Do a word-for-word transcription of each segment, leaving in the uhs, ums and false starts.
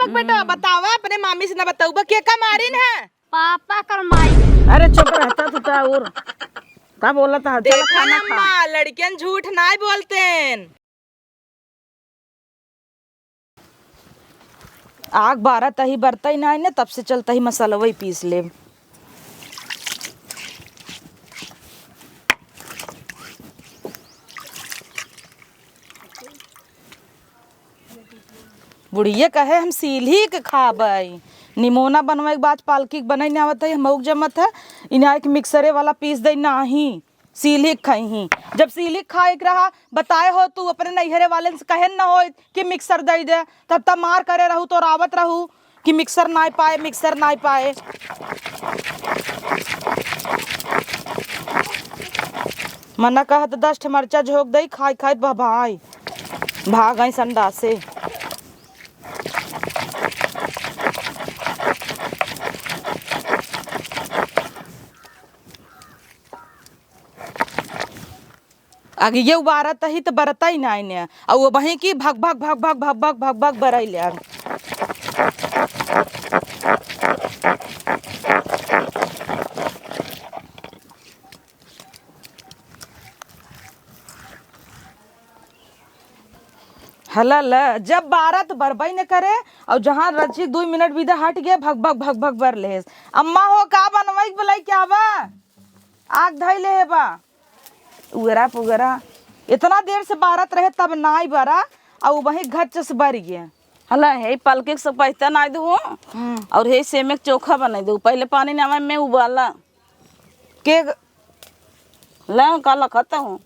बेटा, बतावा, अपने मामी से ना बताउबा, के का मारिन है? पापा कर माई। अरे चुप रहता तू, ता और का बोलत है? चलो देखा खाना ना खा। अम्मा, लड़कियन झूठ नाय बोलतेन। आग बारत ही, बरतई नाय ने, तब से चलत ही मसलवई पीस लेब। बुढ़िया कहे हम सील्ही के खाबई। निमोना बनवे के बाद पालकी के बनई ना आवत है, मऊक जमत है। इन्हें एक मिक्सरे वाला पीस दे नाही, सील्ही के खाई ही। जब सील्ही के खाए के रहा, बताए हो तू अपने नैहरे वाले से कहे न हो कि मिक्सर दे दे, तब तब मार करे रहू तो आवत रहू कि मिक्सर नाय पाए, मिक्सर नाय पाए। मना कहत दस ठे मरचा झोंक दई, खाई खाई बहबाई भाग आई संडासे। आगे ये उबारत ही तो बरतई ना आइने, और वो वहीं की भग भग भग भग भग भग भग भग बरई ले। हला ल, जब बारह तो बरबई न करे, और जहाँ रची दुई मिनट बीते हट गए, भग भग भग भग बर लेस। अम्मा हो, का बनवाई के बोलाई, क्या बा? आग धई ले बा। उगरा पुगरा, इतना देर से बारत रहे तब नाई बरा, और वही घच से बर गए। हला, हे पलके से पहता नाई दू, हम्म। और हे सेमे के चोखा बनाई दू। पहले पानी नावा में उबाला। के ग-, ले, का लखत हूँ?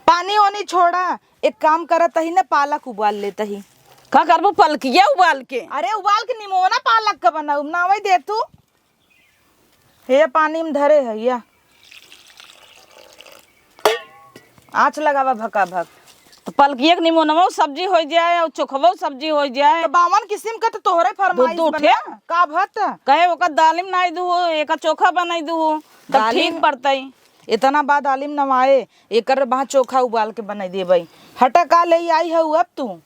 पानी ओनी छोड़ा, एक काम करत ही ना, पालक उबाल लेत ही। का करबू पलकिया उबाल के? अरे, उबाल के निमोना पालक का बनाऊ, नावई दे तू। हे पानी में धरे है या। आँच लगावा भका भक। तो पलकिया के निमोनवा सब्जी हो जाए और चोखवा सब्जी हो जाए। तो बावन किस्म का तो तोहरे फरमाइश दू, दू बना। ठे। का भत? कहे ओकर दालिम नाई दू, एकर चोखा बनाई दू, तब दालिम ठीक पड़तई। इतना बा दालिम नवाए, एकर बा चोखा उबाल के बनाई देबई। हटा, का ले आई है अब तू?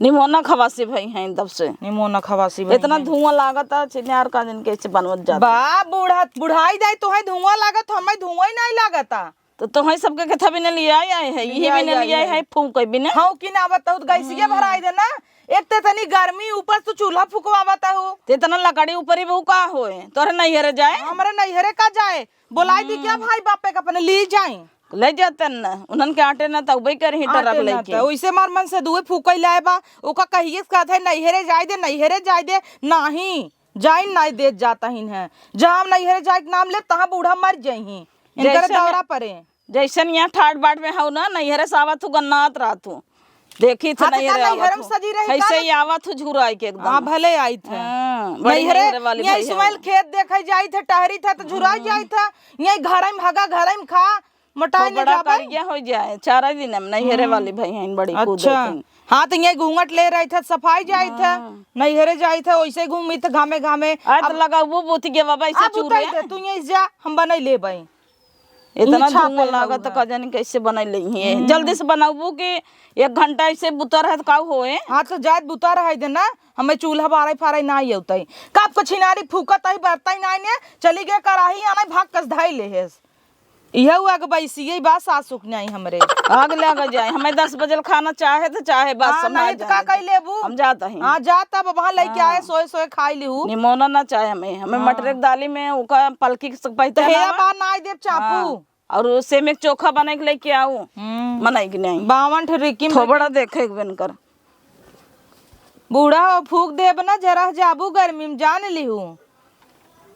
निमोना खवासी भई हैं तब से। निमोना खवासी भई इतना हैं। धुआं लागता, चिन्यार का दिन कैसे बनवत जाता। बा बूढ़ा, बुढ़ाई जाए तो है धुआं लागत, हमें धुआं ही नहीं लागता। तो तोहई सबके केथा भी न लियाई आए है, यही भी न लियाई है, फूंक भी न। हाँ, कि ना बताऊ, तो गैसिया भराई दे ना। एक ते तनी गर्मी, ऊपर से चूल्हा फुकवावत हूँ। ते इतना लकड़ी ऊपर ही बहू का होए, तोरे नैहरे जाए? हमरे नैहरे का जाए? बोलाई दी क्या भाई बापे के अपने ली जाए? ले जाते न, उन्हन के आटे न तउबे करही आटे ट्रक न लेके। त, ओइसे मार मन से दुए फूकई लाए बा, ओका कहिए से कहत है, "नैहरे जाए दे, नैहरे जाए दे।" नाही, जाइन नाई देत जाता ही है। जहाँ हम नैहरे जाए के नाम ले, तहाँ बूढ़ा मर जाई ही। इनकर जैसे दौरा परे। जैसन यहाँ ठाट बाट में हऊ ना, नैहरे से आवत हूँ, गन्नात रहत हूँ। देखी थे हाँ, तो नैहरे का आवत नैहरे में हूँ। सजी रही ऐसे का ही ना? आवत हूँ झुराई के एकदम। हाँ, भले आई थे। हाँ, बड़ी नैहरे, नैहरे वाली यहाँ भाई इस्माइल हऊ। खेत देखे जाई थे, टहरी थे तो झुराई हम्म। जाई थे। यहाँ घर में हगा, घर में खा, मोटाई खूब नहीं बड़ा जाबे। करिया हो जाए, चार दिन में नैहरे हम्म। वाली भाई हैं, बड़ी कूदे अच्छा। थे। हाँ, तो यहाँ घूंघट ले रही थे, सफाई जाई थे। हाँ। नैहरे जाई थे, वैसे घूमी थे घामे घामे। आज तो अब लगाबू बूती के बाबा, ऐसे अब चूरे। उतार दे, तू यहाँ जा, हम बनाई ले बाई। इतना ई छापे धुआं लागत हउआ। का जानी कैसे बनाई लेई है। हम्म। जल्दी से बनाबू कि एक घंटा ऐसे बुता रहत का होए? हाँ, तो जात बुता रहे दे ना, हमें चूल्हा बारह फारह ना ही होता है। कब को छिनारी फूकत आई, बरता ही ना ने, चली गए कराही आने भाग कस धाई ले है। यह हुआ कि बैसी यही बात सासुक नहीं हमरे। आग लग जाए, हमें दस बजे खाना चाहे तो चाहे बस हाँ, हम ना नहीं तो का जाने कह दे। लेबू? हम जाता ही। हाँ, जा तब वहाँ लेके हाँ। आए, सोए सोए खाई लिहू। निमोना ना चाहे हमें, हमें हाँ। मटर के दाली में ओका पलकी के पहते तो हे ना। बार ना आई देव चापू। हाँ। और उससे में चोखा बनाई के लेके आऊ। हम्म। बनाई के नहीं। बावन ठे रिकी में थोबड़ा देखे एक बेन कर। बूढ़ा हो, फूक देब ना, जरा जाबू गर्मी में, जान लिहू।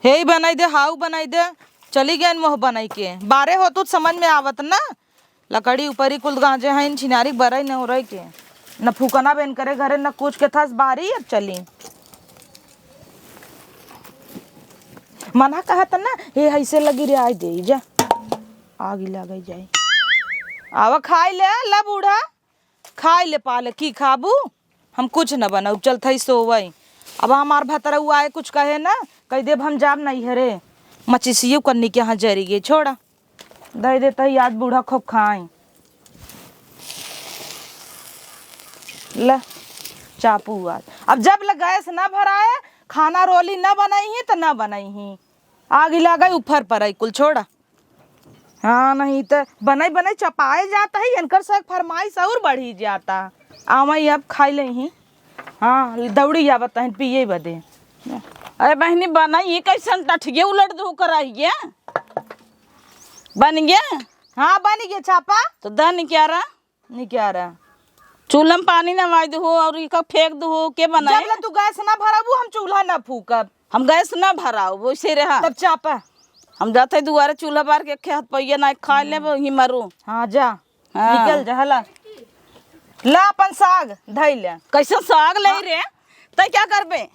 हे ही बनाई दे, हाउ बनाई दे, चली गए मोह बनाई के। बारे हो तू समझ में आवत ना, लकड़ी ऊपरी कुल गांजे हैं, छिनारी बरई न हो रही के, न फूकना बेन करे घरे, न कुछ के थस बारी अब चली। मना कहत ना, हे ऐसे लगी रे, आई दे जा, आगी लगे जाई। आवा खाई ले, ला बूढ़ा। खाई ले पाले, की खाबू? हम कुछ न बनाऊ, चल थई सोवई। अब हमार भतरऊ आए कुछ कहे ना, कह देब हम जाब नैहरे। मचिसियो कन्नी के यहाँ जरी गई, छोड़ा। दे देता ही आज बूढ़ा खूब खाई। ले, चापू आज। अब जब ले गैस ना भराए, खाना रोली ना बनइहीं त ना बनइहीं। आगि लागइ ऊपर परइ कुल छोड़ा। हाँ, नहीं त बनइ बनइ चपाए जात ही, इनकर से फरमाइश अउर बढ़ी जाता। आवइ अब खाइ लेइहीं। हाँ, दौड़ी आवत हइन पिए बदे। अरे बहिनी, बनइ ई कइसन टठिए उलट दू कराइए? बनिगे? हाँ, बनिगे चापा। त द निक्यारा। निक्यारा। चूल्हा में पानी नवाइ दू हो अउर इका फेंक दू हो, के बनाए? जब ले तू गैस ना भराबू, हम चूल्हा ना फूकब। हम गैस ना भराउब, वइसे रहा। तब चापा। हम जात ही दुआरे चूल्हा बार के, एक हाथ पइया ना खाइ लेब, वहीं मरू। हाँ, जा। हाँ। निकल जा, हला। ला अपन साग धइ ले। कइसन साग लइ हाँ। रे? तइ का करबे?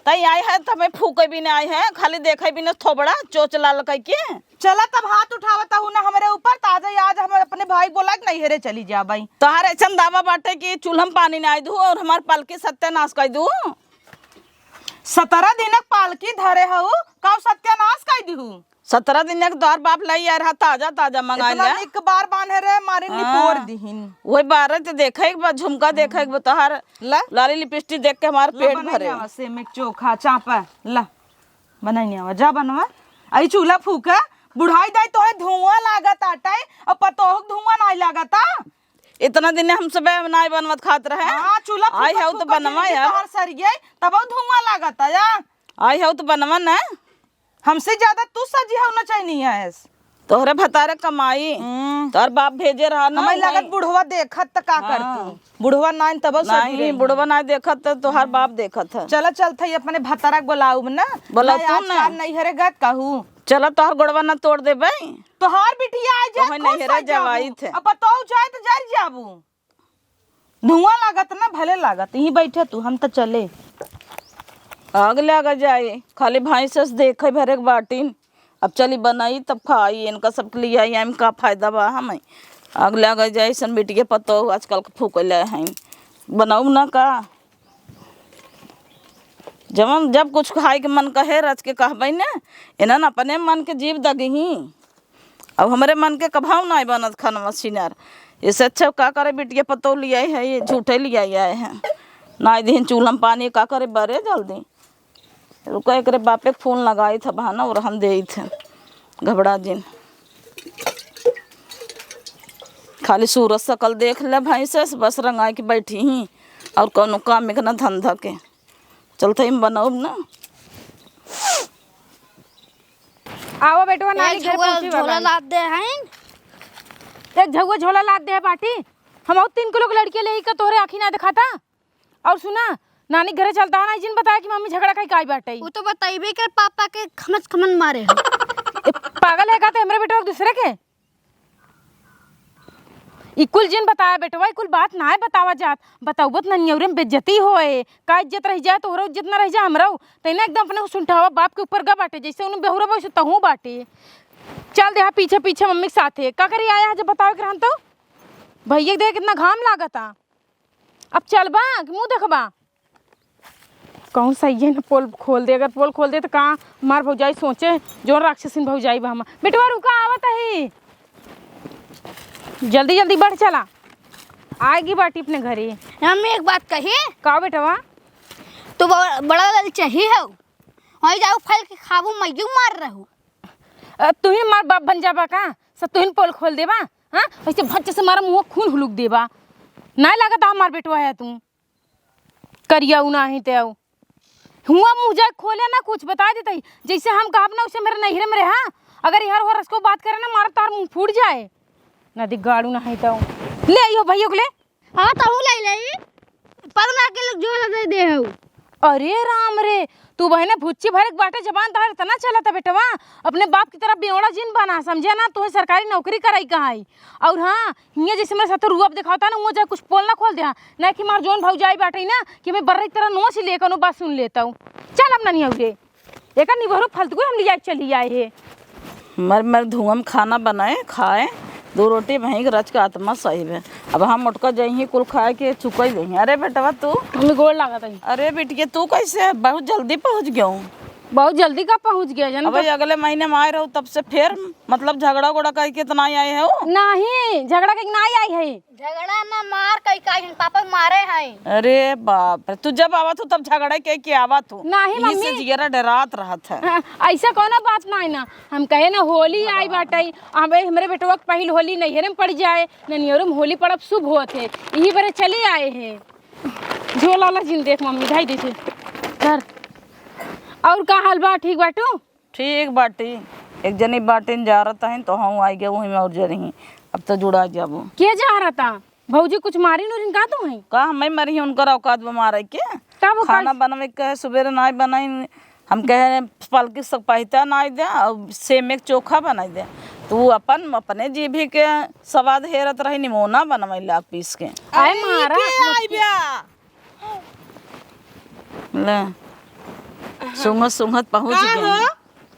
तइ आइ ह, तमे फूके बिना आइ ह, खाली देखइ बिना थोबड़ा, चोंच लाल कइके। चला तब हाथ उठावत हू ना हमरे ऊपर, त आजइ आज हम अपने भाई बोलाइ के नइहरे चली जाबइ। तोहार अइसन दावा बाटे कि चूल्हा में पानी नाइ दू अउर हमार पलकी सत्यानास कइ दू। सतरह दिनक पालकी धरे हऊ, कउ सत्यानास कइ दिहू? सतरह दिनक तोहार बाप लइ आए रहा, ताजा ताजा मंगाइ इतना ले। निक बार बान्हे रहे, मारे हाँ। निपोर दिहिन। वही बारह त देखइ के बा, झुमका देखइ के बा, तोहार ला। लाली लिपस्टिक देख के हमार ला पेट बनाइ भरे। आवा सेम एक चोखा, चापा, ला। बनाइ आवा, जा बनवा। अइ चूल्हा फूका, बुढ़ाइ दाई तोहे धुआं लागत आटइ, अउर पतोह के धुआं नाइ लागत आ। इतना दिन हम सबे नाइ बनवत खात रहे। हाँ, चूल्हा आइ फूका हउ त फूका बनवा जिंदगी यार। तोहार सरिये, तबउ धुआं लागत आ, जा। आइ हउ त बनवा ना। हमसे ज्यादा तू सजी हउ ना चाहिए है। तोहरे भतारे कमाई। हम्म। तोहर बाप भेजे रहा ना, हमारी लागत नहीं। बुढ़वा देखत त का हाँ। करती? बुढ़वा नाइन तब सजी नहीं, रही। बुढ़वा नाइ देखत त तोहर बाप देखत है। चला चलत है अपने भतारा के बोलाउब ना। बोला ना, तू आज ना। काल नैहरे गत कहू। चला तोहर गोड़वा ना तोड़ देबे। तोहार बिटिया आ जाए, तोहे खुश नैहरे हो जाबू। जवाई थे। अब बताओ जाए त जर जाबू। धुआं लागत ना, भले लागत, यहीं बैठे तू, हम त चले। आग लगा जाए, खाली भैंस से देखे भरे के बाटिन। अब चली बनाई तब खाई, इनका सबके लिए आई, एम का फायदा बा हमें। आग लगा जाए, सन बिटिया पतोह आजकल के फूकले हैं, बनाऊ ना का? जवन जब कुछ खाए के मन कहे, रच के कहबे ना, इन्हन अपने मन के जीव दगही। अब हमरे मन के कभाऊ नाई बनत खनवा सिनार। इससे अच्छा का करे, बिटिया पतोह लियाई है, ये झूठे लियाई आए हैं। नाई दिहिन चूल्हा में पानी, का करे बरे जल्दी। रुका, एकरे बापे के फोन लगाई था, बहाना और हम देई थे। घबरा जिन। खाली सूरत सकल देख ले भैंस से, बस रंगाई के बैठी ही, और कौनो काम के ना धंधा के। चलते हम बनाउब ना। आवा बेटवा, नानी एक घर झउआ पहुँची बा झोला भाई। लाद दे हईन। एक झउआ झोला लाद दे बाटी। हम और तीन किलो के लड़किया लेई का तोहरे आँखी ना देखाता? और सुना, नानी घरे चलता है ना, जिन बताया कि मम्मी झगड़ा कई काई बाटे। वो तो बताइबे कर पापा के खमच खमन मारे हो। ए, पागल है का ते हमरे बेटवा एक दूसरे के? ई कुल जिन बताया बेटवा, ई कुल बात नाय बतावा जात। बताउबत ना नियौरे में बेइज्जती होए। का इज्जत रह जाए, तोहरो इज्जत ना रह जाए, हमरो। तैने एकदम अपने सुनठावा बाप के ऊपर गा बाटे, जैसे उन्हें बेहुरा बा, वैसे तहूँ बाटे। चल देहा पीछे पीछे मम्मी के साथे। का करी आया है जब बतावे के रहन तो? भैया के देख कितना घाम लागता। अब चलबा कि मुँह देखबा? कहूँ सही है ना, पोल खोल दे। अगर पोल खोल दे तो का हमार भौजाई सोचे, जौन राक्षसिन भौजाई बा हमार। बेटवा रुका, आवत ही, जल्दी जल्दी बढ़ चला, आएगी बाटी अपने घरे। मम्मी एक बात कही। का बेटवा? तू ब-, बड़ा ललचही हो, वहीं जाऊ फल के खाबू, मइयू मार रहू। अ, तू ही हमार बाप बन जाबा का? सब तू ही पोल खोल देबा? हाँ, ऐसे भच्च से मारा मुँह खून हुलुक देबा। नाय लागत हमार बेटवा है तू। करिया उ नाही ते आऊ। हुआ मुँह जाए खोले ना कुछ, बता देते ही। जैसे हम कहब ना, उसे मेरे नैहरे में रहा। अगर इहर होर रसको बात करे ना, मारा तार मुँह फूट जाए। ना दी गाड़ू नाही ते आऊ। ले आइयो भैया को ले। हाँ, तहू ले ले। पगला के लोग झोला दे दे हो। अरे राम रे, तू बहने भुच्ची भरे के बाटे, जबान तहार इतना चलत है बेटवा। अपने बाप की तरह बेवड़ा जिन बना, समझे ना, तोहे सरकारी नौकरी कराई कहाँ आई। और हाँ, हियाँ जैसे मेरे साथ रुआब दिखावता ना, हुआ जाए कुछ पोल ना खोल दे, हाँ। ना कि मार जौन भौजाई बाटे ना, कि मैं बर्रे की तरह नोच ले, कोनो बात सुन लेता हूँ। चल अब ना नहीं आऊ रे। एकर निबहरो फालतू को हम लिया के चली आए हे। मर मर धुआं में खाना बनाए, खाए, दो रोटी वहीं के रच के आत्मा सही बे। अब हम मोटका जइहीं कुल खाए के चुकई देहीं। अरे बेटवा तू। मम्मी गोड़ लागत है। अरे बिटिया तू कैसे है? बहुत जल्दी पहुँच गयो। बहुत जल्दी का पहुँच गया जन अब तो। अगले महीने में आए रहो, तब से फिर मतलब झगड़ा उगड़ा करके तो नहीं आए हो? नहीं, झगड़ा करके नहीं आई है। झगड़ा ना मार कई का है, पापा मारे हैं। अरे बाप रे, तू जब आवत हो तब झगड़ा के के आवत हो। नहीं यही से मम्मी। जियरा डरात रहत है। हाँ, ऐसा कोनो बात नहीं ना। हम कहे ना होली आई बाटे, अब हमरे बेटवा के पहिल होली नैहरे में पड़ जाए, ननियरो में होली पड़ब शुभ होत है, यही बरे चली आए हैं। झोला ला जिन देख मम्मी, धाई दे दे। धर। और का हाल बा, ठीक बाटू? ठीक बाटी। एक जनी बाटिन जा रहता है तो हम आई गए वहीं में और जनी। अब तो जुड़ा जाबो। के जा रहता? भौजी कुछ मारिन उरिन का तो है? का हमें मरी है उनकर औकात बा मारे के? तब वो खाना कैसे? बनवे के कहे सुबेरे नाई बनाई, हम कहे पलकी सब पहिता नाई दे और सेमे के चोखा बनाई दे। तो वो अपन अपने जीभी के स्वाद हेरत रही निमोना बनवैला पीस के। आए अरे, मारा, के आई बा? ले, सूंघत सूंघत पहुँच का गई। हो?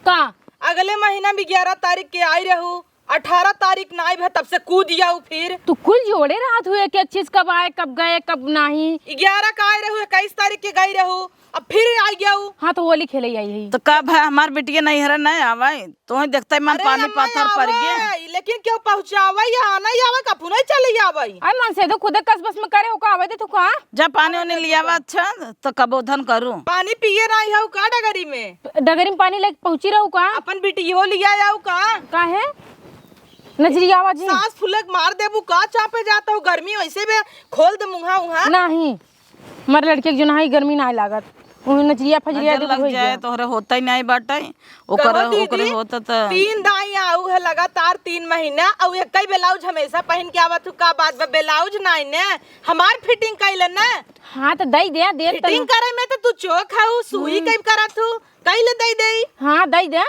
का? अगले महीना में ग्यारह तारीख के आई रहू, अठारह तारीख ना आई भा, तब से कूद जाऊ फिर। तू कुल जोड़े रहत हुए कि चीज कब आए, कब गए, कब नाही। ग्यारह का आए रहू, इक्कीस तारीख के गई रहू, अब फिर आई गऊ। हाँ, तो होली खेले आई है। तो कब है हमार बिटिया नैहरे नहीं आवे? तोहे देखते मन अरे पानी अम्मा, पाथर पड़ गया। आवे, लेकिन केहू पहुँचावे या नहीं आवे, कफू नहीं चले आवे। अरे मन से तो खुदे कस बस में करे हो का आवे दे तू का? जा पानी वानी लियावा, अच्छा तो कबोधन करू। पानी पिए नहीं हो का डगरी में? डगरी में पानी लेके पहुँची रहू का? अपन बिटियो लिया आऊ का? का है? नजरियावा जी। सास फुलक मार देबू का? चापे जाता हो गर्मी वैसे बे, खोल दे मुँहा उहाँ। नहीं। हमारे लड़के के जो नहाई गर्मी ना लागत, उन्हें नजरिया फजरिया नजर देख लग होई जाए, गया। तोहरे होता ही नहीं बाटे, ओकर, कहो दीदी, ओकरे होता त। तीन दाई आऊ है लगातार तीन महीना, अउ एक ही ब्लाउज हमेशा पहन के आवत हूँ। का बात बा, ब्लाउज नहीं ने, हमार फिटिंग कैले ने। हाँ, तो दई दे, दे फिटिंग करे में तो तू चोक हऊ, सुई हम्म। कई करत हूँ, कैले दई दे। हाँ, दई दे।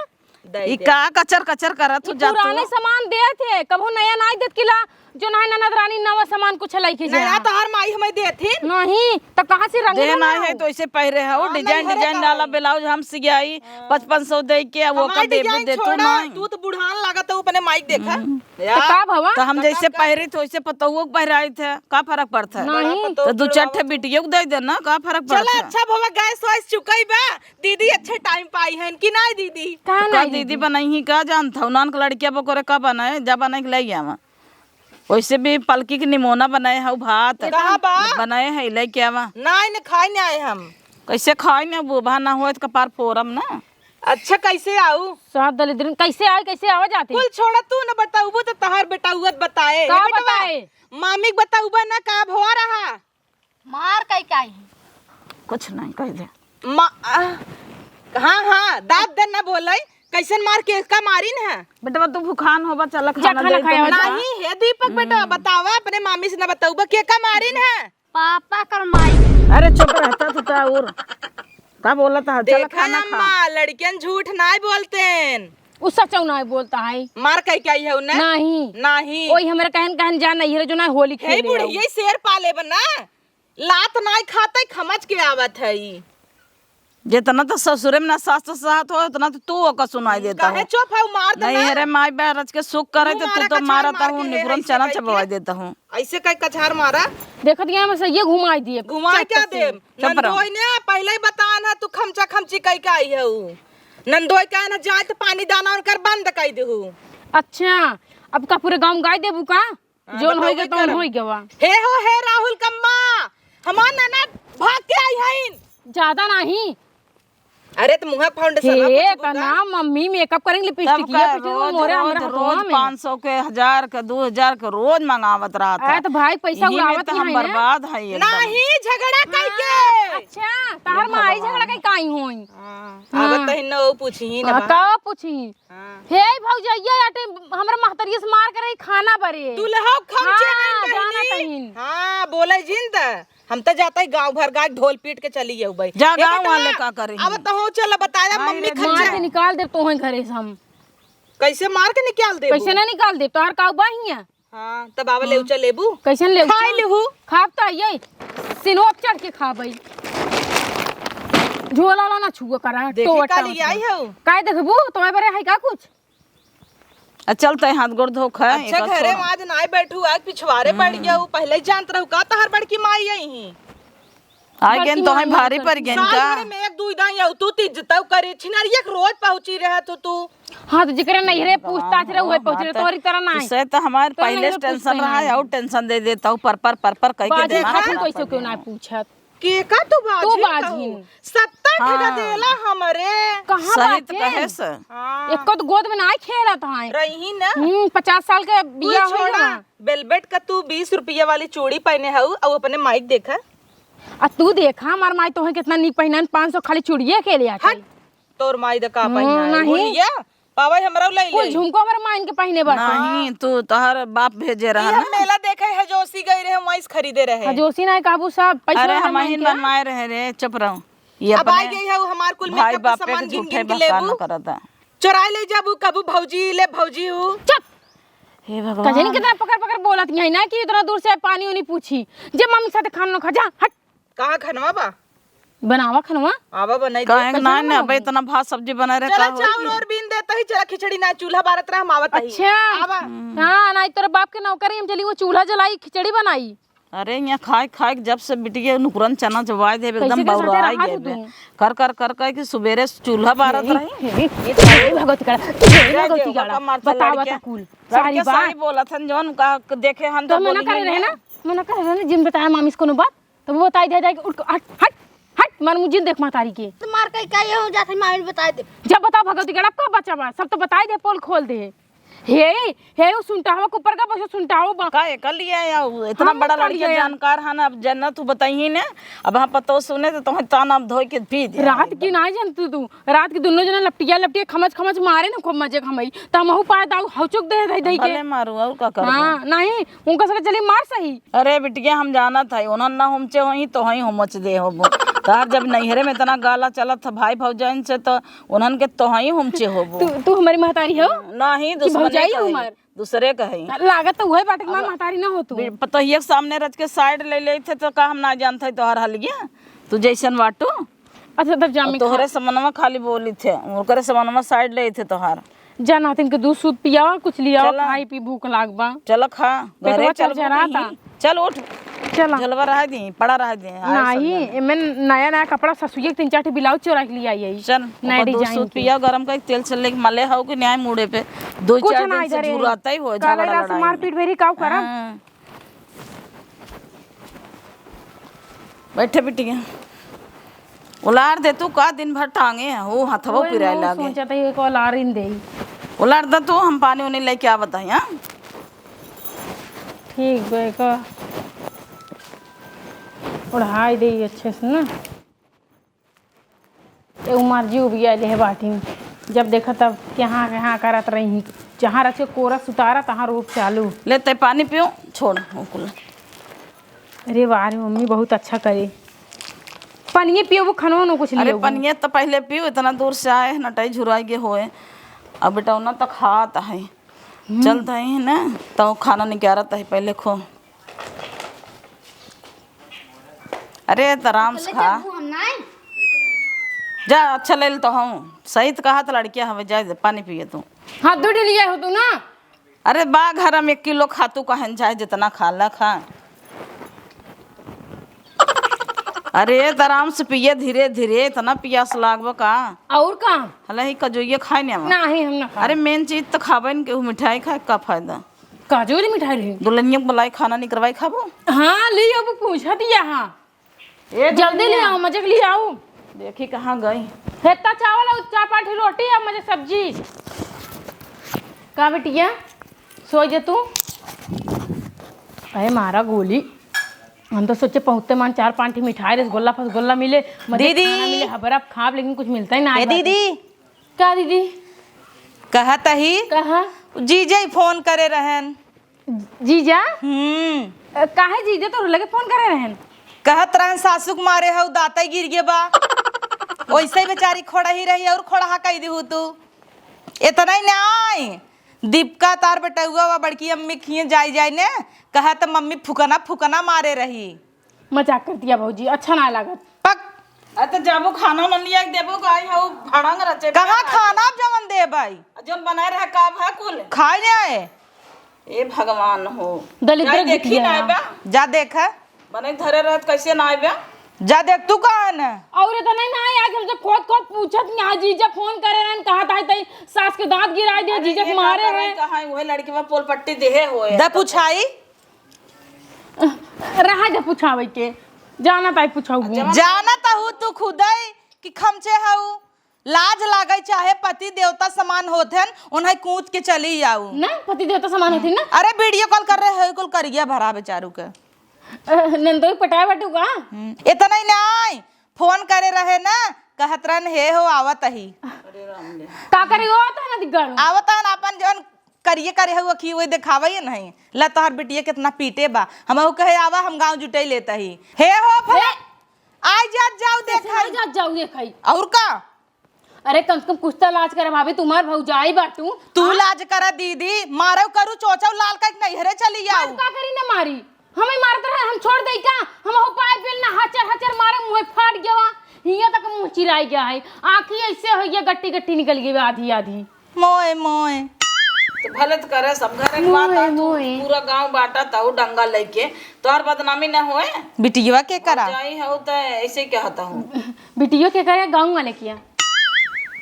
दे ई दे। का कचर कचर करत ई हो जा तू? पुराने सामान देत है, कबहू नया नाई देत किला, जो नाई ननद रानी नवा सामान कुछ लइके जा। नया तोहर माई हमें देथिन। नहीं, त कहाँ से रंग दे ना ना है हो? तो ऐसे पहिरे हो, हाँ, डिजाइन, नहीं, डिजाइन अरे वाला का ब्लाउज हम सियाई, हाँ। पचपन सौ दे के, वो हमार का देबू डिजाइन दे तू छोड़ा, नहीं। तू तो बुढ़ान लागत हो, अपने माई के देखा। हम्म। या। तो का भवा? तो हम तो जैसे का, का? पहिरी थे, वैसे पतोहुओ के पहिराई थे, का फर्क पड़ता है? नहीं। बड़ा पतोह तो दू चार ठे बिटियों को दे देना, का फर्क पड़ता चला, है? अच्छा भवा, गैस वैस चुकाई बा, दीदी अच्छे टाइम पे आई हैं कि नाई दीदी? का तो का नाई दीदी दीदी? बनाई ही का जानत हौ? नान के लड़किया बकोरे का बनाए, जा बनाए के ले आवा। वैसे भी पलकी के निमोना बनाए हौ, भात कहाँ बा? बनाए है, लेके आवा। नाई न खाए न आए हम। कैसे खाए न, बूबा ना होए तो कपार फोरम ना। अच्छा कैसे आऊ? सात दलिद्रन कैसे आए, कैसे आवा जाते? कुल छोड़ा तू न बताऊबू तो तहार बेटा उत बताए। का हे बेटवा? बताए? मामी के बताऊबा ना का भवा रहा? मार कई काई? कुछ नहीं कह दे। मा-, आ, हाँ, हाँ, दाँत दे ना बोलै। कैसन मार के का मारिन है? बेटवा, तू भुखान होबा, चला जा खाना खाना दे खाया तो। जा। नहीं, हे दीपक बेटवा, हम्म। बतावा, अपने मामी से ना बताऊबा, के का मारिन है? पापा कर माई। अरे चुप रहता तू तो और का बोलत है? चला देखा खाना खा। अम्मा, लड़कियन झूठ नाई बोलतेन। उ सचौ नाई बोलता है। मार कई काई है उन्हें? नहीं। नहीं। ओई हमरे कहन कहन जा नैहरे जो ना होली हे खेले बुढ़िया, आओ। ई शेर पाले बना। लात नाई खाते, खमच के आवत है ई। जितना तो ससुरे में ना सास तो सहत हो, उतना तो तू ओका सुनाई देता काहे हो। चुप है, मार दे नहीं, ना। हेरे माई बहरज के सुख करे तू तो तू मारा तो कछार मारता मार हूँ, के निपुरन ऐसे चना करके। चबवाई देता हूँ। ऐसे कई कछार मारा। देखत गया, हम सही घुमाई दिए। घुमाई चट क्या से। देब? चुप रहो। नंदोई ने पहले ही बतान है, तू खमचा खमची कई के आई है ऊ। नंदोई कहन है, जाए तो पानी दाना उनकर बंद कई देहू। अच्छा, अब का पूरे गाँव में गाय देबू का? हाँ, जोन बताओ होई गए, भाई तौन करम। होई गवा। हे हो, हे राहुल कम्मा, हमार ननद भाग के आई हईन। ज्यादा नहीं। अरे, त मुँह के foundation हे, कुछ बुझा। तना मम्मी makeup करेंगे, lipstick तब ये का पिटियो रोज, मोरे रोज, हमरा रोज हथवा में। पाँच सौ के, हजार के, दो हजार के रोज मंगावत रहत अरे, है। त भाई, पैसा यही में उड़ावत त ही हम है ना। बर्बाद है एकदम। नहीं, झगड़ा कई के। हाँ, अच्छा, तहार ये माई भगवान। झगड़ा कई काई होई? हाँ, हाँ। अब तहिन न वो पूछी ही ना हाँ, बा। का पूछी? हाँ। हे भौजैया, आटे हमरा महतरिया से मार के रही खाना बरे। दुल्हा खमचे हाँ, हैं जाना बहिनी। तहिन। हाँ, बोले जिन त। हम त जाता ही गाँव भर गाय ढोल पीट के चली जाऊ भाई। जा ए गाँव बेटवा, वाले का करे अब हैं? तो हो चल बताया माई मम्मी रे खच्चा। मार के निकाल दे तोहे घरे से हम। कैसे मार के निकाल देबू? कैसे ना निकाल दे? तोहर का बा हियां? हाँ, तब आवा हाँ। लेउचा लेबू? कैसन लेउचा? खाए लेहू। खाब त आइए। सिनोप चढ़ के खाबई। झोला ला ना छुआ करा, देखे टोटा का लिए आई हऊ? काय देखबू? तुम्हें बरे है का कुछ? आ, चलते हाथ गोड़ धो खाए, अच्छा, एक घरे छोड़ा। में आज नाय बैठू, आज पिछवारे हम्म। पड़ गया हूँ। पहले ही जानत रहू का तहार बड़की माई आई ही? आ गेन तो हम भारी पड़ गेन का? साल भर में एक दुई दाई आऊ तू तीज तऊ करे, छिनरिया के रोज पहुँची रहा तू, तू। हाँ, तो जेकरे नैहरे पूछताछ रहे, उहे पहुँच रहे, तोहरी तरह ना है। से तो हमार पहले से tension रहा है, और tension दे देता हूँ, पर, पर, पर, पर कह के बाजी दिमाग खातिर खराब कैसे कर क्यों ना देना। पूछत? के का तू बाझिन तू बाझिन कहू? सत्ता ठेका हाँ। देला हमरे। कहाँ सही तो बाझिन? कहे से। हाँ। एको तो गोद में ना खेलत हैं। रही ना। हम्म, पचास साल के कुल बिया हो छोड़ा। गया। Velvet का तू बीस रुपया वाली चूड़ी पहने हऊ, और अपने माइक देखा। आ तू देखा, हमार माई तोहे कितना नीक पहिनान, पाँच सौ खाली चूड़िए के ले आके। हट, तोर माई द का हम्म, पहिनाए? नहीं। बोलिया, पावे हमरा उ लई कुल ले। झुमको हमर माइन के पहिने बाटे। नहीं, तू, तोहर बाप भेजे रहा ई हम ना। मेला देखे है, जोशी गई रहे, वहीं से खरीदे रहे। हाँ, जोशी ना काबू सब, पैसा अरे, वाला हम माइन ही के। बनवाए रहे रे, चुप रहो। ये अब अपने आई गई है, वो हमार कुल भाई makeup का बापे सामान के गिन झूठे गिन के बहकान लेबू। करता। चोराई ले जाबू, कबू भौजी ले भौजी हूँ। चुप। हे भगवान। कजनी कितना पकड़ पकड़ बोलत है ना कि इतना दूर से पानी उनी पूछी। जे मम्मी साथे खाना ना खा, जा, हट। कहाँ खनवा बा? बनावा खनवा। आवा बनाई दे। काहे के ना, ना, अबे इतना भात सब्जी बना रहे, चला का होई? चाउर और बीन देता ही, चला खिचड़ी ना, चूल्हा बारत रहा, हम आवत ही। अच्छा। आवा। हाँ, ना, तोरे बाप के नौकरी, हम चली वो चूल्हा जलाई, खिचड़ी बनाई। अरे, यहाँ खाए, खाए के जब से बिटिया नुकरन चना चबाए दे, एकदम कैसे के साथे बौराए रहा गए तू बे। तू? कर, कर, कर, कर के सुबेरे से चूल्हा बारत हे, रही। हे, ये तो हे, भगवती करा, हे, जय भगवती जय करा। बाबा, मार तो बता, लड़के। बता कुल। लड़के सारी बात। सही बोलत हन, जौन का देखे हन तो तो मना बोली करे ही रहे ना। ना, मना करे रहे ना, जिन बताया मामी से कोनो बात। तब वो बताई दे जाए कि उठ, हट, हट, हट, मार मुझे देख महतारी के। तो मार कहीं का ये हो जात है, मामी बताई दे। जब बताओ भगवती गढ़, अब का बचा बा? सब तो बताई दे, पोल खोल दे। हे, हे, उ सुनटावा के ऊपर का बस सुनटावा बा। का एकर लिए आया हूँ? इतना हम बड़ा कर लड़किया लिए। जानकार हन, अब जन्नत तू बताइए ने, अब हम पतो सुने तो तुम्हें ताना धोई के पी दे। रात की ना जान तू, तू रात के दुनो जना लपटिया लपटिया खमच खमच मारे न खूब मजे खमई। त हमहू पाए दाऊ हौचुक दे दे दे के। भले मारू, और का करबो? हाँ, नहीं, उनका सके चली मार सही। अरे बिटिया, हम जानत हई, उन्हन ना होमचे होई, तो हई होमच दे होबो। तार जब नैहरे में इतना गाला चलत था भाई भौजाइन से, तो उन्हन के तो हई होमचे होबो। तू, तू हमारी महतारी हो? नहीं, कि दुश्मने भौजाई का हो है। हमार? दूसरे का है। लागत तो उहे बाटे कि मार महतारी ना हो तू। बि-, पतोहिया के सामने रच के side ले लेत है, तो का हम ना जानत हई तोहर हलिया? तू जैसन बाटू। अच्छा, तब जा और मैं तोहरे खा- समनवा खाली बोली थे, ओकरे समनवा side ले थे तोहार। जा नातिन के दूध सूध पियावा, कुछ लियावा, चला। खाई पी, भूख लाग बा। चला खा, पेटवा घरे चल चरचराता। बूढ़ी। चल उठ। चला। झलवा रह दी, पड़ा रह दी। आए सब नहीं, जने। एमे नया नया कपड़ा ससुए के तीन चार ठे blouse चोरा के ले आई है। चल, नया ओकर दूध design सूध के। पिया, गरम कर, तेल से लेके मले हो कि न्याय मुड़े पे। दो कुछ चार ना दिन से इधर है। झुराता ही हो, काले झगड़ा रात से लड़ाई में। मारपीट भेरी काऊ करब? हाँ। बैठे बिटिया। उलार दे तू का दिन भर टांगे हो, हथवा ओए पिराए मऊ लागे। सोचत हई एक उलारिन देई। उलार दे तू, हम पानी उनी लेके आवत हई, हाँ? ठीक बे का। ओढ़ाई देई अच्छे से ना। ए उमर जी उबिया ले बाटी। जब देखा तब केहाँ केहाँ करत रही। जहाँ रच के कोरा सुतारा तहाँ रोप चालू। ले ते पानी पियो, छोड़ ओ कुल। अरे वाह रे मम्मी, बहुत अच्छा करे। पनिये पियो, वो खनो न कुछ अरे लियो। पनिये तो पहले पियो, इतना दूर से आए हैं, नटाई झुराई के होए। अब बेटा उन्ना तो खात है। हम्म। चलत है ना, तो खाना निकालत है, पहले खो। अरे, त आराम से अकेले खा। जाबू हम नाई? जा, अच्छा ले ले तो हूँ। सही त कहा त लड़किया हवे, जा दे, पानी पिए तू। हाँ, दूध लिया हो तू ना। अरे बा, घर में एक किलो खा तू, कहन चाहे जितना खा ला खा। अरे, त आराम से पिए, धीरे धीरे, इतना पियास लागबा का? और का? हला ही कजोइया खाए ने आवा। नाही, हम ना खाए। अरे, main चीज त खाबे न, केहू मिठाई खाए, का फायदा? काजू वाली मिठाई रही। दुल्हनिया के बुलाई, खाना निकरवाई, खाबो? हाँ, ले अब पूछा दिया, हाँ। ए, जल्दी ले दुल्हनिया। आओ, मजे के लिए आओ। देखी कहाँ गई। हेत्ता चावल और चार पाँच रोटी और मजे सब्जी। का बिटिया, सोई जे तू? अरे मारा गोली। हम तो सोचे पहुँचते मान चार पाँच ठे मिठाई, रसगुल्ला, फसगुल्ला मिले, मजे दीदी। खाना मिले, हबरा खाब, लेकिन कुछ मिलता ही ना ए आज बाटे। दीदी। का दीदी? कहत ही। कहा? जीजा ही फोन करे रहन। जीजा? हम्म। अ, काहे जीजा तोर लगे फोन करे रहन? कहत रहन सासू के मारे हऊ दाँतई गिर गे बा। ओइसे बेचारी खोड़ही रही और खोड़हा कई दिहू तू। इतना ही नाई, दीपिका तार बेटउआ वा बड़की अम्मी खिए जाई जाई ने, कहत मम्मी फुकना फुकना मारे रही। मजाक कर दिया भौजी, अच्छा ना लागत। पक। अरे तो जाबो खाना उना लिया के देबो, गाय हऊ भड़ंग रचे। कहाँ खाना अब जवन देबै? आ जौन बनाए रहे का भा कुल? खाए ले आए। ए भगवान हो। दलिद्र जाए देखी ना आए बा। जा देख। बने धरे रहत कैसे ना आए बा? जा देख तू कहाँ न। और इतना ही ना, आज हमसे खोद खोद पूछत यहाँ, जीजा फोन करे रहन, कहा था तई सास के दांत गिराई दे, अरे जीजा के ये मारे का करे, हैं। कहाँ है? वही लड़की में पोल पट्टी देहे होए द तो पुछाई। रहा जा पुछावे के, जाना ताई पुछाऊ। अच्छा, जाना ताहू तू खुदई कि खमचे हऊ। लाज लागे चाहे पति देवता समान होत हन, उन्हें कूद के चली आऊ। ना, पति देवता समान होती ना। अरे वीडियो कॉल कर रहे हो, कुल करिया भरा बेचारू के। अ, नंदोई पटाए बाटू का? हम्म, इतना ही नहीं, फोन करे रहे ना, कहत रहन, "हे हो, आवत ही।" अरे राम रे। का करे हो, आवत है ना दिग्गड़? आवत है ना, अपन जौन करिए करे हो, अखी वही देखावे ही नहीं। ला तोहर बिटिया कितना पीटे बा, हम कहे, "आवा, हम गाँव जुटाई लेता ही।" "हे हो, फला, ए! आई जात जाऊ, देखा।" जात जाऊ, देखा। और का? अरे कम से कम कुछ तो लाज करे भाभी, तुम्हार भौजाई बाटू। तू हाँ? लाज करा दीदी, मारव करू चोचव लाल का नैहरे चली जाऊ। का करी ना मारी, हमें मारत रहे, हम छोड़ दई का? हम हो पाए बिल ना हचर हचर मारे, मुँह फाट गया, हिया तक मुँह चिराई गया है, आँखी ऐसे हो गया, गट्टी गट्टी निकल गई आधी आधी। मोए मोए। तो भले तो करे सब घर एक बात मोए, आ, तू मोए। पूरा गाँव बाटा ताऊ डंगा लेके, तोहर बदनामी न होए। बिटिया के करा? जाई हो तो ऐसे कहता हूँ। बिटियो के करे गाँव वाले किया?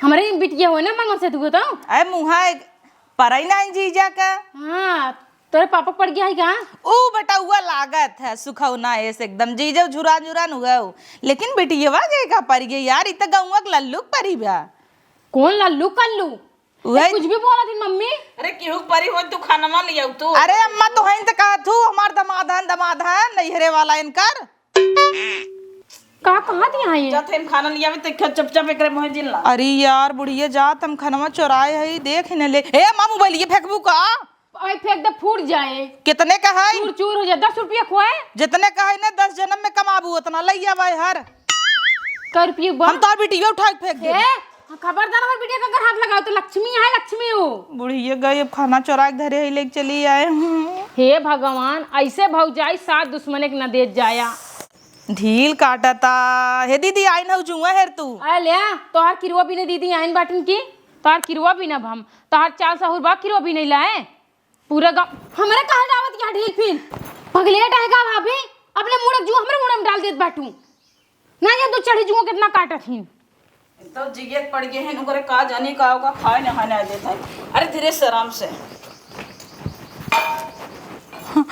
हमरे ही बिटिया होए ना, मर मर से दुगो तो। अरे मुँहा एक परई ना जीजा का। हाँ, तोरे पापा पड़ गया है का? ऊ बेटउआ लागत है सुखौना ऐसे एकदम जीजा झुरान झुरान हुआ ऊ। लेकिन बिटियवा के का पड़ गई यार, इ त गौवा के लल्लू के परी बा। कौन लल्लू कल्लू? उहे ए, कुछ भी बोला थी मम्मी। अरे केहू के परी हो तू खानवा लियाऊ तू। अरे अम्मा तोहइन त कहत हूँ हमार दमाद हन, दमाद हन, नैहरे वाला इनकर। का कहा थी यहाँ ये? जात हम खाना लियावे त ख-, चुपचाप एकरे मुँहे जिन ला। अरे यार बुढ़िया जात हम खनवा चोराए हई, देख ही न ले। ए अम्मा मोबाइल ये फेंकबू का? आई फेंक दे फूट जाए। कितने का है? चूर चूर हो जाए, दस रुपया खोए। जितने का है ना दस जन्म में कमाबू उतना ले आवे हर। कै रुपये बा? हम तोर बिटिया उठा के फेंक दे। ए, खबरदार हमार बिटिया का अगर हाथ लगाओ तो लक्ष्मी है, लक्ष्मी हो। बुढ़िया गई अब खाना चोरा के धरे है लेके चली आए। हम्म। हे भगवान, ऐसे भौजाई सात दुश्मन एक न देत जाया। ढील काटता। हे दीदी आइन हऊ जुआ हेर तू। आ ले, तोहार किरुआ बिने दीदी आइन बाटिन की? तोहार किरुआ बिनब हम। तोहार चाल सहूर बा किरुआ बिने लाए? पूरा गाँव हमरे कहाँ जावत यहाँ ढील फिन? पगलेट है का भाभी? अपने मुड़क जू हमरे मुड़ में डाल देत बाटू। ना ये तो चढ़ी जुओ कितना काटत हिन। तो जिगे पड़ गए हैं, ओकरे का जाने का होगा, खाए नहाए ना देत है। अरे धीरे से, आराम से।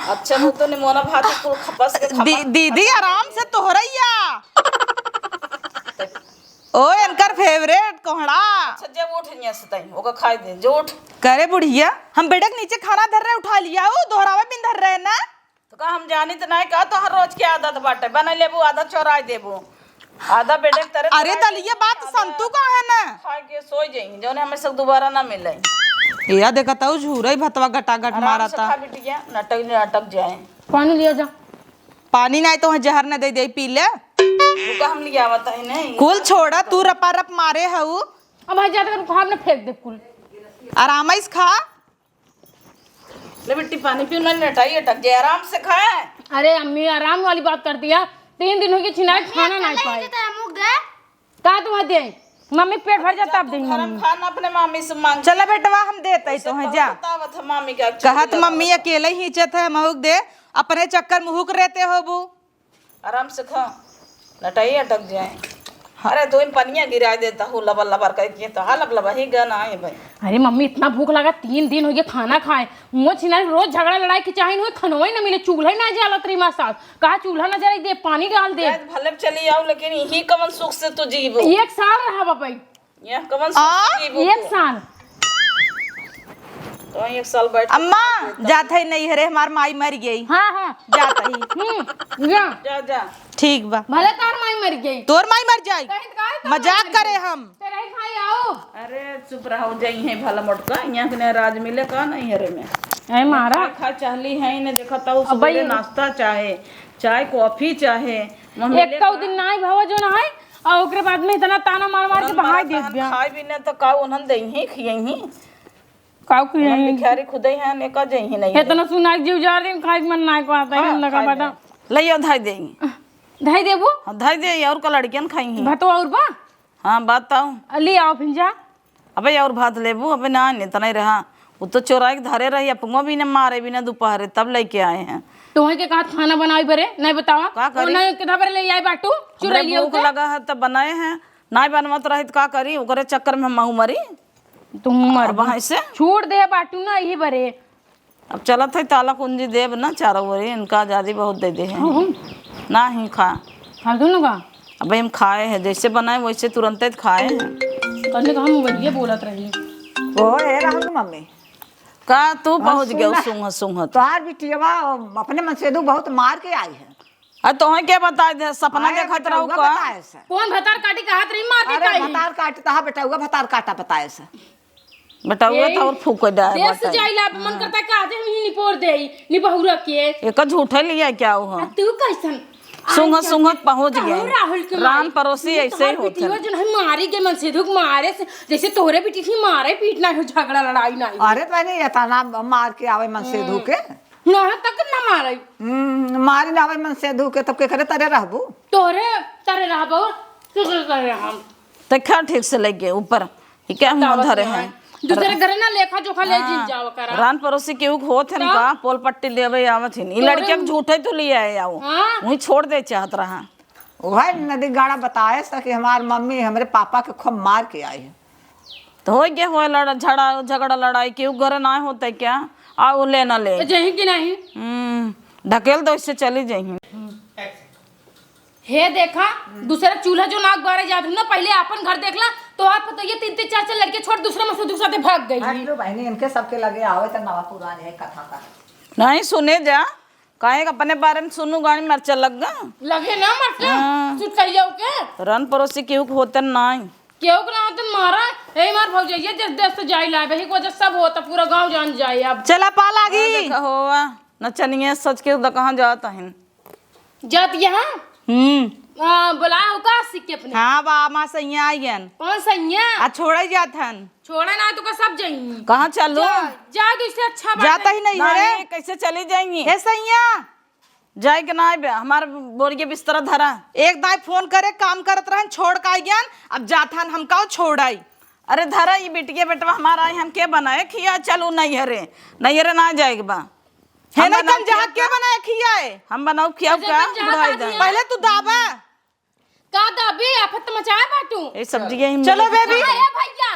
अच्छा वो तो निमोना भात कुल खपस के खपस। दी-, दीदी आराम से तोहरैया। ओ इनकर फेवरेट कोहड़ा। अच्छा जब उठ हियां से तई ओका खाए दे, जो उठ। करे बुढ़िया, हम बेडक नीचे खाना धर रहे, उठा लिया हो, दोहरावा बिन धर रहे ना। तो का हम जानी त नहीं का तोहर रोज के आदत बाटे, बना लेबू आधा चोराई देबू, आधा बेडक तरे अरे चोराई दलिया देबू, बात आधा संतु का है ना? खा के सोई जाई, जौने हमें सब दोबारा ना मिले। या देखा ताऊ झूरई भतवा गटागट आराम से मारता। खा बिटिया, नाटक नाटक जाए। पानी लिया जा। पानी नहीं तो जहर न दे दे पी ले। रुका हम लिया आवत है नहीं। कुल छोड़ा तू रपा रप मारे हऊ। अब भाई ज्यादा कर खाब ना फेंक दे कुल। आराम से खा। ले बेटी पानी पी ना, लेटाई अटक जाए, आराम से खाए। अरे अम्मी आराम वाली बात कर दिया, तीन दिन हो गए छिनाए खाना नहीं पाए। मुख दे। का तुम्हें दे? मम्मी के पेट भर जाता अब देंगे गरम मम्मी। खाना अपने मामी से मांग। चला बेटवा हम देते तो हैं जा। बतावत है मामी का कहत मम्मी अकेले ही हिचत है महुक दे। अपने चक्कर में हुक रहते हो बू। आराम से खा। लटाई अटक जाए। हाँ। अरे दो पनिया गिरा देता हूँ लबर लबर करके तो हाँ लब लबर ही गन आए भाई। अरे मम्मी इतना भूख लगा तीन दिन हो गए खाना खाए। मुँह छिना रोज झगड़ा लड़ाई के चाहे नहीं खनवा ही ना मिले चूल्हा ही ना जलत रही माँ सास। कहा चूल्हा ना जलाई दे पानी डाल दे। भले चली आओ लेकिन यही कमन सुख से तू जीबो। एक साल रहा बाबा। यह कवन आ? एक साल। तो एक साल बैठ अम्मा, जात है नहीं हरे, हमार माई मर गई। हाँ, हाँ। जात है। हम्म, जा। जा, जा। ठीक बा। भले तार माई मर गई। तोर माई मर जाई? कहीं तो कहा तो मजाक करे हम। तेरे भाई आओ। अरे चुप रहो, जाई है भला मोटका, यहाँ के नहीं राज मिले का नहीं हरे में। ऐ मारा। खा, खा चाहली है, इन्हें देखा था, अब भाई सुबेरे नाश्ता चाहे, चाय, कॉफी चाहे, वहाँ मिले एक कौ का? दिन ना आई भवा जो ना है, और ओकरे बाद में इतना ताना मार मार के उन्हन बहाई मरा देत तहन बिया। खाए भी ना तो का उन्हन देइहीं, खियइहीं? काऊ उन्हन खियइहीं? भिखारी खुदे हैं, ने का जइहीं नहीं इतना है। सुना के जीव जा रही, खाए के मन ना को आता है, हाँ, लगा खाए बता। दे। ले आओ, धाई देइहीं। धाई देबू? हाँ, धाई दे, और का लड़कियन खाइहीं। भातो और बा? हाँ, बात तो। ले आओ फिर जा। अबे और भात लेबू? अबे ना, इतना ही रहा। वो तो चोराई के धरे रही, अपंगो भी ने मारे भी ने दोपहरे, तब लेके आए हैं। तोहे के कहत खाना बनाई बरे, नहीं बतावा। का करी? नहीं, कितना बरे ले आई बाटू? हमरे चुरैलियो भूख के। लगा है, तब बनाए हैं। नहीं बनवत रही, तो का करी? ओकरे चक्कर में हम महू मरी। तुम मर अब वहीं से? छोड़ दे बाटू ना, यही बरे। अब चलत है, ताला कुंजी देब ना चारों ओरी, इनका आजादी बहुत दे दे है। हम्म। ना ही खा। खा दो ना का? अब हम खाए हैं, जैसे बनाए वैसे तुरंते खाए हैं। कल का हम मोबाइलिया बोलत रही। ओ, ए रहल मम्मी। का तू हाँ, पहुँच गयो सुन ना। सूंघत सूंघत? तोहार बिटियवा अपने मनसेधू बहुत मार के आई है। आ तोहे के बताए दे, सपना आए देखत रहू बेटउआ का? बताए से। कौन भतार काटी कहत रही मार के अरे काई? भतार काटी, तहा बेटउआ भतार काटा बताए से। बेटउआ यही तो और फूक दे देश बताए। जाइला, मन करता है का आज हम ही निपोर देई, निबहुरा के। एक झूठे लिया क्या हो? आ तू कैसन? सूंघत आज सूंघत पहुँच कहूँ गए। राहुल के रान माई। पड़ोसी ये ऐसे ही तोहार होते बिटिया हैं। जो नहीं मारी के मनसेधू के मारे से, जैसे तोहरे बिटी थी मारे पीट ना हो, झगड़ा लड़ाई ना हो। अरे तो नहीं, ये ताना मार के आवे मनसेधू के। ना तक ना मारे। हम्म, मारी ना आवे मनसेधू के, तब के करे तरे रहबू? तोहरे तरे रहबो, तोहरे तरे रहम। तो क्या ठीक से लगे ऊपर, ये क्या हम बतावत धरे नहीं। हैं? दूसरे घरे ना लेखा जोखा ले हाँ, जिन जाओ करा। रान पड़ोसी केहू के होत हन तब? का, पोल पट्टी लेवे आवत हन। ई तोहरे लड़किया के झूठे तू ले आए आओ। हाँ। वहीं छोड़ दे चाहत रहा। वह नदी गाड़ा बताए सा कि हमार मम्मी हमरे पापा के खूब मार के आई है। तो होई के होए लड़-, झड़ा-, झगड़ा लड़ाई केहू घरे ना होते क्या? आ वो ले ना ले। तो जही कि नहीं? हम्म, ढकेल दो, इससे चली जही। हे देखा, दूसरा चूल्हा जो नाक बारे जात हूँ ना, पहले आपन घर देख ला, तो आप तो ये तीन तीन चार चार लड़के छोड़ दूसरे में से दूसरा ते भाग गई। हट लो बहनी, इनके सबके लगे आवे तो नवा पुरान है कथा का। नहीं सुने जा, काहे के अपने बारे में सुनू गाड़ी मरचा लग गा। लगे ना मरचा, हाँ। सुट कहियो के। रन पड़ोसी केहू के होतन नाई। केहू के ना होतन मारा, यही मार भौजैया जिस देश से जाई लाए, वही की वजह सब होता, पूरा गाँव जान जाए अब। चला पा लागी। हाँ, देखा होवा, नचनिया सच के उदा कहाँ जात हन। जात यहाँ? हम्म। आ, बोला हो का सीख के अपने? हाँ, बा, हमार सैया आइयन। कौन सैया? आ, छोड़े जात हन। छोड़ा ना, तो का सब जाई। कहाँ चलू? जा, जा, तो इससे अच्छा बात जाता है। ही नहीं है रे। नहीं, कैसे चली जाएंगी? हे सैया। जाए के ना बे, हमार बोरिया बिस्तरा धरा। एक दाई फोन करे, काम करत रहन, छोड़ का आइयन, अब जात हन, हम काउ छोड़ आई। अरे धरा, ई बिटिया बेटवा हमारा आई, हम के बनाए खिया, चलू नैहरे, नैहरे ना जाए के बा। हे हम नहीं, बनाऊ कम जहाँ खियाऊ के का? बनाए खियाए? हम बनाऊ खियाऊ अच्छा, का? कम जहाँ बुढ़ाई का दे। खिया? पहले तू दाबा। का दाबी? आफत मचाए बाटू। ए सब्जी यही चलो मिल बेबी। गई। आया भैया।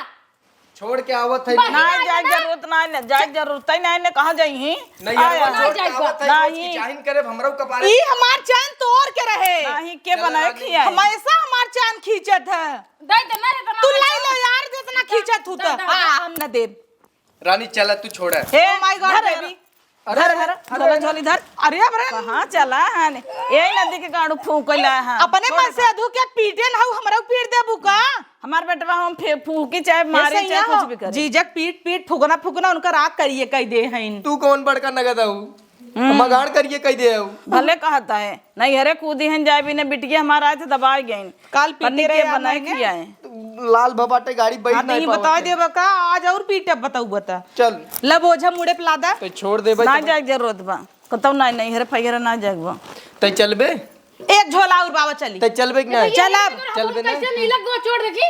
छोड़ के आवत है। बस ना ना, जाए ना। जरूरत ना, ना जाए जरूरत ही नहीं, ने कहाँ जाई ही? नहीं, आया। यार, ना छोड़ के जाए आवत है, बा। नहीं। जाहिन करे, हमरो कपारे। ई हमार चान तोड़ के रहे। नहीं, के चला बनाए रानी। खियाए? हमेशा हमार चान खींचत है। दे दे ना, इतना तू ना लाई लो यार, जितना खींचत हूँ तो। दा, दा, दा। हाँ, हम ना देब। रानी, चला, तू छोड़ा। हे, Oh my God, धर, baby। अरे, धर, अरे, धर, अरे, धर, अरे। झोली धर। अरे, अरे। कहाँ चला हन? यही नदी के गाड़ू फूंकला है। अपने छोड़ मन से दे। अधू के पीटे न हऊ, हमरा पीट देबू का? हमार बेटवा हम फे-, फूंकी चाहे ए मारी, सैया चाहे कुछ हो, भी करे। जीजक पीट, पीट, फूकना, फूकना, उनका राग करिए कह दे हईन। तू कौन बड़का नगद हऊ? हम्म। मगाड़ करिए कह दे हऊ। भले कहता है, नैहरे कूदी हन जाए बिना बिटिया हमार आए थे दबाए गइन। काल पीटे पन्नी रहे के यार बनाए नैने। खियाए। लाल भबाटे गाड़ी बैठ हाँ, तो नहीं ये पावत बता है। देबा का, आज और पीटे बताऊ बता। चल। लब ओझा मुड़े पे लादा। तो छोड़ देबे ना तो जाए जरूरत बा। कतौ ना, नैहरे फैहरे ना जाए बा। तै चलबे? एक झोला और बाबा चली। तै चलबे कि नहीं? चल अब। चलबे ना? कैसे नीलक को छोड़ देखी?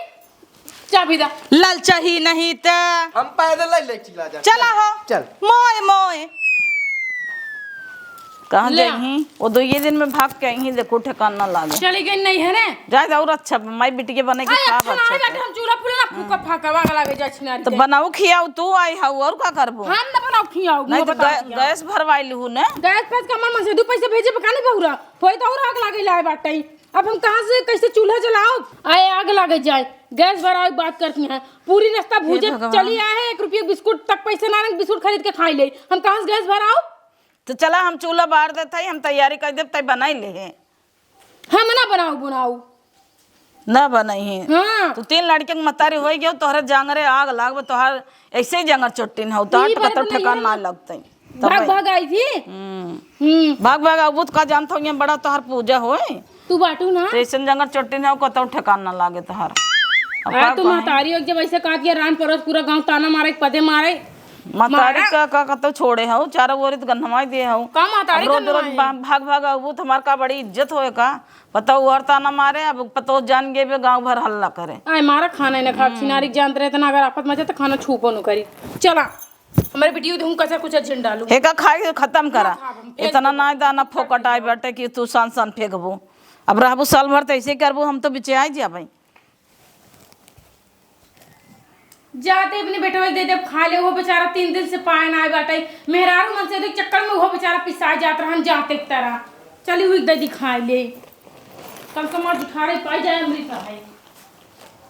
चाबी दा। ललचही नहीं त। हम पैदल ले, ले चिल्ला जा। चला हो। चल। मोए, मोए। कहाँ ले। जाइही? वो दो ये दिन में भाग के आई, देखो ठिकान ना लागे। चली गई नैहरे। जाए जाओ, और अच्छा, माई बिटिया बने के अरे खा अच्छा ना अच्छा है, था। हम चूल्हा फूला ना फूका फाका, आग लागे जा छिनारी तो जाए। बनाऊ खियाऊ, तू आई हऊ, और का करबो? हम ना बनाऊ खियाऊ, नहीं मुँह तो बता गै-, दिया। गैस भरवाई लूहू ने। गैस फैस का हमार मन से दू पैसे भेजे बका नहीं बहुरा, होई तो और आग लागे लाए बाटे। अब हम कहाँ से कैसे चूल्हा जलाओ? आए आग लागे जाए, गैस भराओ, बात करती हैं। पूरी रास्ता भूजे भगवान। चली आए हैं, एक रुपये बिस्कुट तक पैसे ना रहे, बिस्कुट खरीद के खाई ले। हम कहाँ से गैस भराओ? तो चला, हम चूल्हा बार देत हई, हम तैयारी कर देब, तै बनाई ले है। हम ना बनाऊ, बनाऊ। ना बनाई है। हाँ। तू तीन लड़के के मतारी होई गयो, तोहरे जांगरे आग लागबे, तोहार ऐसे ही जांगर चोट्टी ना हो, तोहार ई बात कतौ नहीं ठिकान है। ना लगतै। भाग तबै। भाग आई थी। हम्म। हम्म। भाग भाग आबू त का जानत हो, ये बड़ा तोहार पूजा होए। तू बाटू ना। तो ऐसन जंगल चोट्टी ना हो, कतौ ठिकान ना लागे तोहार। अब आ, का तू कहें? महतारी हो, जब ऐसे कहा दिया, रान परोस पूरा गांव ताना मारे, पदे मारे। महतारी मारा। का, का, कतौ छोड़े हो, चारों ओर तो गन्हवाई दिए हो। का महतारी अब रोज, रोज गन्हवाई? भा-, भाग, भाग आबू त हमार का बड़ी इज्जत होए का? पतोह हर ताना मारे, अब पतोह जान गए बे, गांव भर हल्ला करे। आए मारा खाना ही ना खा, हम्म। छिनारी जानत रहे, इतना अगर आफत मचे तो खाना छूपो न करी। चला। हमारे बेटियो तुम कचर कुचर झिन डालू। हेका खाई के खतम करा। ना खाब हम, फेंक इतना देबो। ना दाना फोकट आए बाटे कि तू सन सन फेंकबू। अब रहबू साल भर तो ऐसे करबू, हम तो बिचियाई जाबे। जाते अपने बेटवा के दे देब खाए ले, वो बेचारा तीन दिन से पाए ना आए बाटे। मेहरारू मन से देख चक्कर में वो बेचारा पिसाए जात रहन जाते की तरह। चली हुई दे दी खाए ले। कम से कम आज खाड़े पाई जाए अमृत है।